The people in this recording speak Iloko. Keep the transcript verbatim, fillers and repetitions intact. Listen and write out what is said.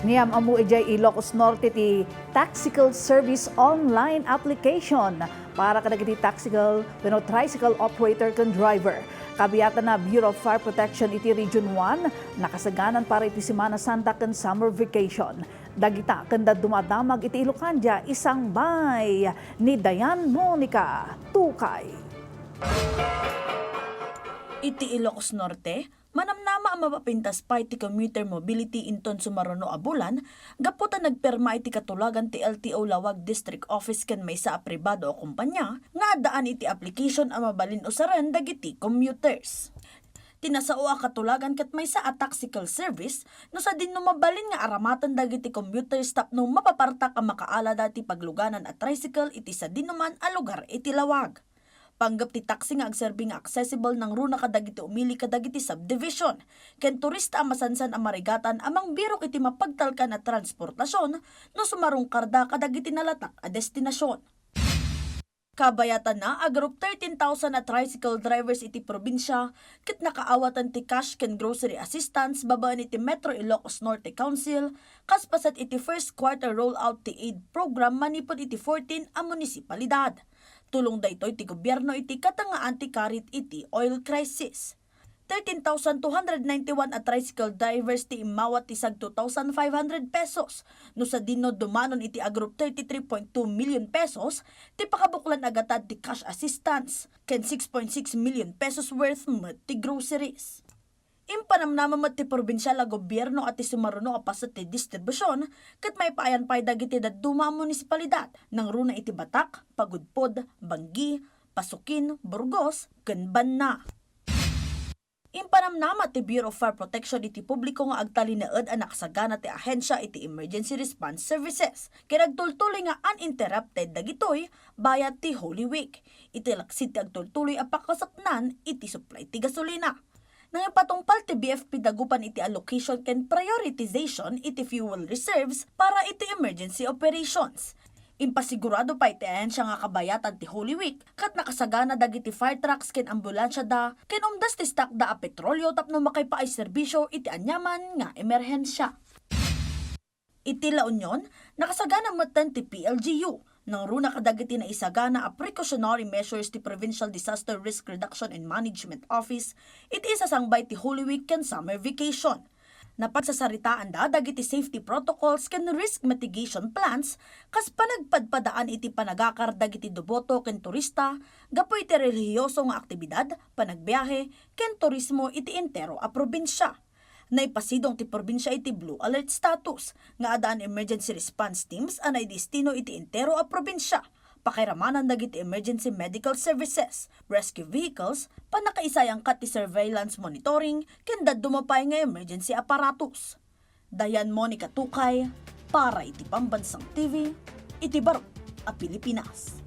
Ngem ammo idiay Ilocos Norte ti Taxical Service online application para kadagiti taxical wenno tricycle operator ken driver. Kabiatan na Bureau of Fire Protection iti Region one, nakasaganan para iti Semana Santa ken summer vacation. Dagita ken dadduma a damag iti Ilocandia, isangbay ni Dayan Monica Tukay. Iti Ilocos Norte, manamnama a mapapintas pay ti commuter mobility inton sumaruno a bulan gapu ta nagpirma iti katulagan ti L T O Laoag District Office ken maysa a pribado a kompanya nga addaan iti application a mabalin usaren dagiti commuters. Ti nasao a katulagan ket maysa a taxical service no sadino mabalin nga aramaten dagiti commuters tapno mapapartak a makaalada ti pagluganan a tricycle iti sadinoman a lugar iti Laoag. Panggep ti taxi nga agserbi nga accessible nangruna kadagiti umili kadagiti subdivision ken turista a masansan a marigatan a mangbirok iti mapagtalkan a transportasion no sumarungkarda kadagiti nalatak a destinasion. Kabayatanna, agrop thirteen thousand a tricycle drivers iti probinsia ket nakaawatan ti cash ken grocery assistance babaen iti Metro Ilocos Norte Council kas paset iti first quarter rollout ti aid program manipud iti fourteen a munisipalidad. Tulong daytoy ti gobierno iti katangaan ti karit iti oil crisis. Thirteen thousand two hundred ninety-one a tricycle drivers ti immawat ti sag two thousand five hundred pesos, no sadino dumanon iti agrop thirty-three point two million pesos ti pakabuklan a gatad ti cash assistance, ken six point six million pesos worth met ti groceries. Impanamnama met ti probinsial a gobierno a ti sumaruno a paset ti distribusion ket maipaayan pay dagiti dadduma a munisipalidad, nangruna iti Batac, Pagudpod, Bangui, Pasuquin, Burgos, ken Banna. Impanamnama ti Bureau of Fire Protection iti publiko nga agtalinaed a nakasagana ti ahensia iti emergency response services ken agtultuloy nga uninterrupted dagitoy bayat ti Holy Week, iti laksid ti agtultuloy a pakasaknan iti supply ti gasolina. Nangipatungpal ti B F P Dagupan iti allocation ken prioritization iti fuel reserves para iti emergency operations. Impasigurado pay ti ahensia nga kabayatan ti Holy Week ket nakasagana dagiti fire trucks ken ambulansiada ken umdas ti stockda a petrolio tapno makaipaay serbisio iti aniaman nga emerhensia. Iti La Union, nakasagana metten ti P L G U, nangruna kadagiti naisagana a precautionary measures ti Provincial Disaster Risk Reduction and Management Office iti isasangbay ti Holy Week ken summer vacation. Napagsasaritaanda dagiti safety protocols ken risk mitigation plans kas panagpadpadaan iti panagakar dagiti deboto ken turista gapu iti relihiyoso nga aktibidad, panagbiahe, ken turismo iti entero a probinsia. Naipasidong ti probinsia iti Blue Alert status nga addaan emergency response teams a naidestino iti entero a probinsia, pakairamanan dagiti emergency medical services, rescue vehicles, pannakaisayangkat ti surveillance monitoring, ken dadduma pay nga emergency apparatus. Dayan Monica Tukay para iti Pambansang T V, iti Barok a Pilipinas.